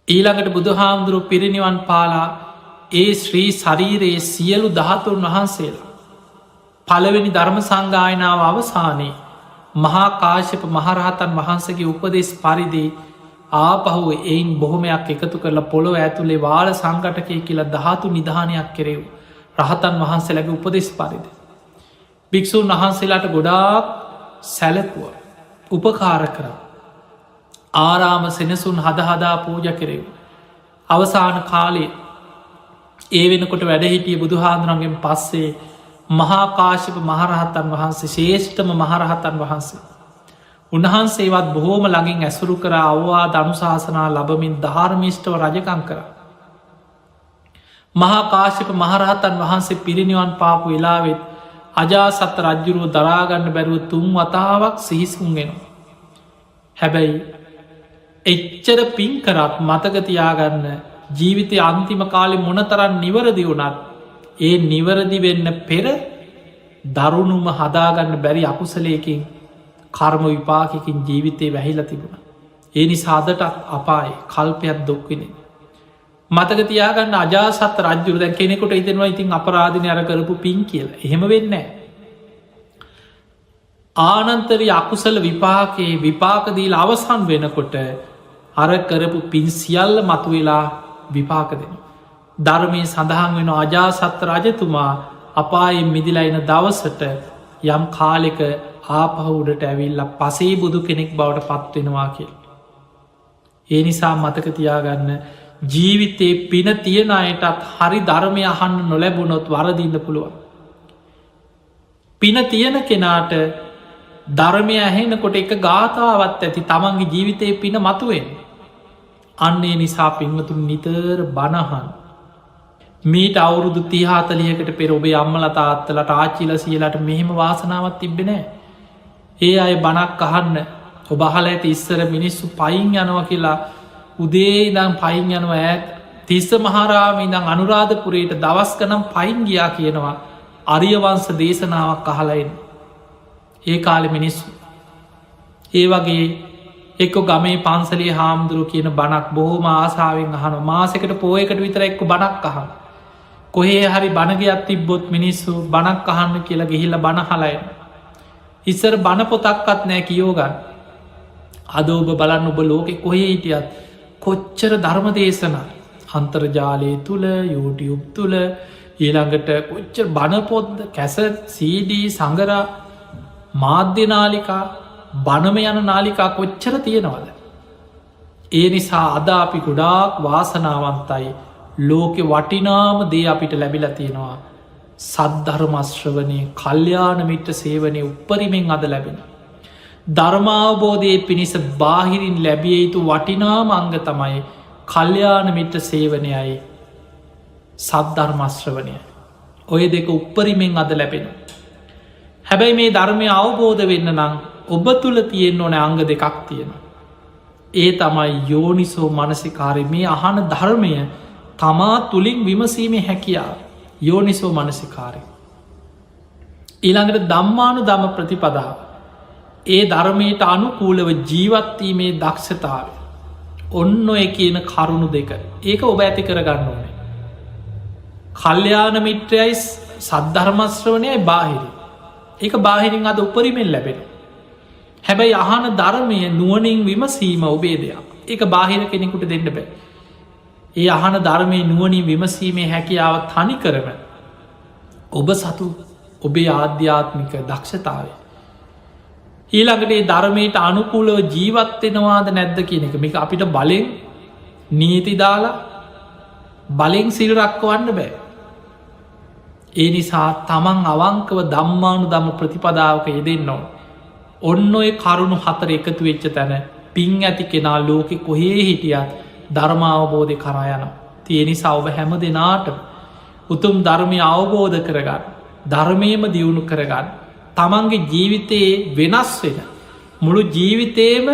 ඊළඟට බුදුහාමුදුරුවෝ පිරිනිවන් පාලා ඒ ශ්‍රී ශරීරයේ සියලු ධාතුන් වහන්සේලා පළවෙනි ධර්ම සංගායනාව අවසානයේ මහා කාශ්‍යප මහරහතන් වහන්සේගේ උපදෙස් පරිදි ආපහු එයින් බොහොමයක් එකතු කරලා පොළොව ඇතුලේ වාල සංඝටකය කියලා ධාතු නිධානයක් කෙරෙව් රහතන් වහන්සේලාගේ උපදෙස් පරිදි. භික්ෂූන් වහන්සේලාට ගොඩාක් සැලකුවා, උපකාර කරා. ආරාම සෙනසුන් හද හදා පූජා කෙරෙව්. අවසාන කාලේ ඒ වෙනකොට වැඩ හිටිය බුදුහාමුදුරන්ගෙන් පස්සේ මහා කාශ්‍යප මහරහතන් වහන්සේ ශ්‍රේෂ්ඨම මහරහතන් වහන්සේ. උන්වහන්සේවත් බොහෝම ළඟින් ඇසුරු කර අවවාද අනුශාසනා ලබමින් ධර්මිෂ්ඨව රජකම් කරා. මහා කාශ්‍යප මහරහතන් වහන්සේ පිරිනිවන් පාපු වෙලාවෙත් අජාසත් රජුරුව දරාගන්න බැරුව තුන් වතාවක් සිහිසුන් වෙනවා. හැබැයි එච්චර පින් කරත් මතක තියාගන්න ජීවිතයේ අන්තිම කාලේ මොනතරම් නිවැරදි වුණත් ඒ නිවැරදි වෙන්න පෙර දරුණුම හදාගන්න බැරි අකුසලයකින් කර්ම විපාකයකින් ජීවිතේ වැහිලා තිබුණා. ඒ නිසා අදටත් අපායේ කල්පයක් දුක් විඳින. මතක තියාගන්න අජාසත් රජුරු දැන් කෙනෙකුට හිතෙනවා ඉතින් අපරාධනේ අර කරපු පින් කියලා. එහෙම වෙන්නේ නැහැ. ආනන්තරි අකුසල විපාකේ විපාක දීලා අවසන් වෙනකොට අර කරපු පින් සියල්ල මතුවෙලා විපාක දෙනවා. ධර්මයේ සඳහන් වෙන අජාසත් රජතුමා අපායෙන් මිදිලා එන දවසට යම් කාලෙක ආපහු උඩට ඇවිල්ලා පසේ බුදු කෙනෙක් බවට පත් වෙනවා කියලා. ඒ නිසා මතක තියාගන්න ජීවිතේ පින තියන අයටත් හරි ධර්මය අහන්න නොලැබුණොත් වරදින්න පුළුවන්. පින තියෙන කෙනාට ධර්මය ඇහෙනකොට එක ගාථාවක් ඇති තමන්ගේ ජීවිතේ පින මතුවෙන්න. අන්න ඒ නිසා පින්වතුන් නිතර බණ අහන්න. මීට අවුරුදු 30 40කට පෙර ඔබේ අම්මලා තාත්තලාට ආච්චිලා සීයලාට මෙහෙම වාසනාවක් තිබ්බේ නෑ. ඒ අය බණක් අහන්න ඔබ අහලා ඇති ඉස්සර මිනිස්සු පයින් යනවා කියලා උදේ ඉඳන් පයින් යනවා ඈත තිස්ස මහරාමේ ඉඳන් අනුරාධපුරයට දවස් ගණන් පයින් ගියා කියනවා ආර්ය වංශ දේශනාවක් අහලා එන්න. ඒ කාලේ මිනිස්සු ඒ වගේ එක්ක ගමේ පන්සලේ හාමුදුරුවෝ කියන බණක් බොහොම ආසාවෙන් අහනවා. මාසෙකට පොයකට විතර එක්ක බණක් අහනවා. කොහේ හරි බණ ගයක් තිබ්බොත් මිනිස්සු බණක් අහන්න කියලා ගිහිල්ලා බණ අහලා එනවා. ඉස්සර බණ පොතක්වත් නෑ කියෝ ගන්න. අද ඔබ බලන්න ඔබ ලෝකෙ කොහේ හිටියත් කොච්චර ධර්ම දේශනා අන්තර්ජාලය තුල, YouTube තුල, ඊළඟට කොච්චර බණ පොත්ද, කැසට්, CD, සඟරා, මාධ්‍ය නාලිකා, බණම යන නාලිකා කොච්චර තියෙනවද? ඒ නිසා අද අපි ගොඩාක් වාසනාවන්තයි. ලෝකෙ වටිනාම දේ අපිට ලැබිලා තියෙනවා. සද්ධර්ම ශ්‍රවණය, කල්යාණ මිත්‍ර සේවනය උප්පරිමෙන් අද ලැබෙනවා. ධර්මාවබෝධයේ පිණිස බාහිරින් ලැබිය යුතු වටිනාම අංග තමයි කල්යාණ මිත්‍ර සේවනයයි සද්ධර්ම ශ්‍රවණයයි. ඔය දෙක උප්පරිමෙන් අද ලැබෙනවා. හැබැයි මේ ධර්මය අවබෝධ වෙන්න නම් ඔබ තුළ තියෙන්න ඕන අංග දෙකක් තියෙනවා. ඒ තමයි යෝනිසෝ මනසිකාරය. මේ අහන ධර්මය තමා තුළින් විමසීමේ හැකියාව, යෝනිසෝ මනසිකාරය. ඊළඟට ධම්මානුධම්ම ප්‍රතිපදාව. ඒ ධර්මයට අනුකූලව ජීවත්වීමේ දක්ෂතාවය. ඔන්න ඔය කියන කරුණු දෙක. ඒක ඔබ ඇති කරගන්න ඕනේ. කල්යාණ මිත්‍රයයි සද්ධර්ම ශ්‍රවණයයි බාහිරින්. ඒක බාහිරින් අද උපරිමෙන් ලැබෙනවා. හැබැයි අහන ධර්මය නුවණින් විමසීම ඔබේ දෙයක්. ඒක බාහිර කෙනෙකුට දෙන්න බෑ. ඒ අහන ධර්මයේ නුවණින් විමසීමේ හැකියාව තනි කරම ඔබ සතු ඔබේ ආධ්‍යාත්මික දක්ෂතාවය. ඊළඟට ඒ ධර්මයට අනුකූලව ජීවත් වෙනවාද නැද්ද කියන එක මේක අපිට බලෙන් නීති දාලා බලෙන් සිල් රක්වන්න බෑ. ඒ නිසා තමන් අවංකව ධම්මානුධම්ම ප්‍රතිපදාවක යෙදෙන්න ඕන. ඔන්න ඔය කරුණු හතර එකතු වෙච්ච තැන පින් ඇති කෙනා ලෝකෙ කොහේ හිටියත් ධර්මාවබෝධය කරා යනවා. ඒ නිසා ඔබ හැම දෙනාටම උතුම් ධර්මය අවබෝධ කරගන්න, ධර්මයේම දියුණු කරගන්න, තමන්ගේ ජීවිතයේ වෙනස් වෙන මුළු ජීවිතේම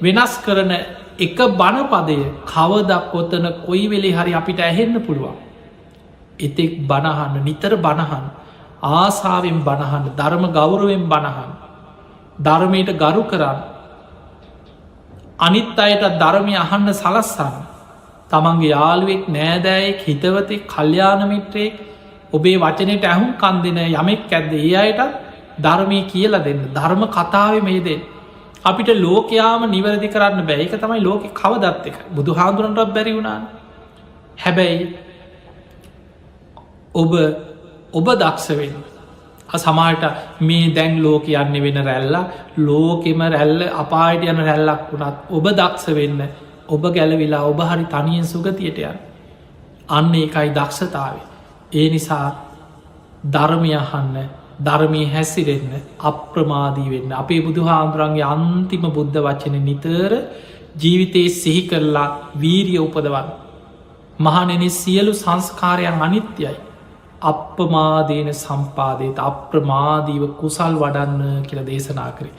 වෙනස් කරන එක බණපදය කවදක් කොතන කොයි වෙලේ හරි අපිට ඇහෙන්න පුළුවන්. එතෙක් බණහන්න, නිතර බණහන්න, ආසාවෙන් බණහන්න, ධර්ම ගෞරවයෙන් බණහන්න, ධර්මයට ගරු කරන්න, අනිත් අයට ධර්මය අහන්න සලස්සන්න, තමන්ගේ යාළුවෙක්, නෑදෑයෙක්, හිතවතෙක්, කල්යාණ මිත්‍රයෙක්, ඔබේ වචනයට ඇහුම්කන් දෙන යමෙක් ඇද්ද ඒ අයටත් ධර්මය කියලා දෙන්න, ධර්ම කතාවේ මේ දෙන්න. අපිට ලෝකයාම නිවැරදි කරන්න බෑ. ඒක තමයි ලෝකෙ කවදත් එක. බුදුහාමුදුරන්ටත් බැරි වුණානේ. හැබැයි ඔබ ඔබ දක්ෂ වෙන්න. සමහරට මේ දැන් ලෝකෙ යන්නේ වෙන රැල්ල, ලෝකෙම රැල්ල අපායට යන රැල්ලක් වුණත් ඔබ දක්ෂ වෙන්න, ඔබ ගැලවිලා ඔබ හරි තනියෙන් සුගතියට යන්න. අන්න ඒකයි දක්ෂතාවය. ඒ නිසා ධර්මය අහන්න, ධර්මයේ හැසිරෙන්න, අප්‍රමාදී වෙන්න. අපේ බුදුහාමුදුරන්ගේ අන්තිම බුද්ධ වචනේ නිතර ජීවිතේ සිහි කරලා වීරිය උපදවන්න. මහණෙනි, සියලු සංස්කාරයන් අනිත්‍යයි. අප්පමාදේන සම්පාදේත, අප්‍රමාදීව කුසල් වඩන්න කියලා දේශනා කරේ.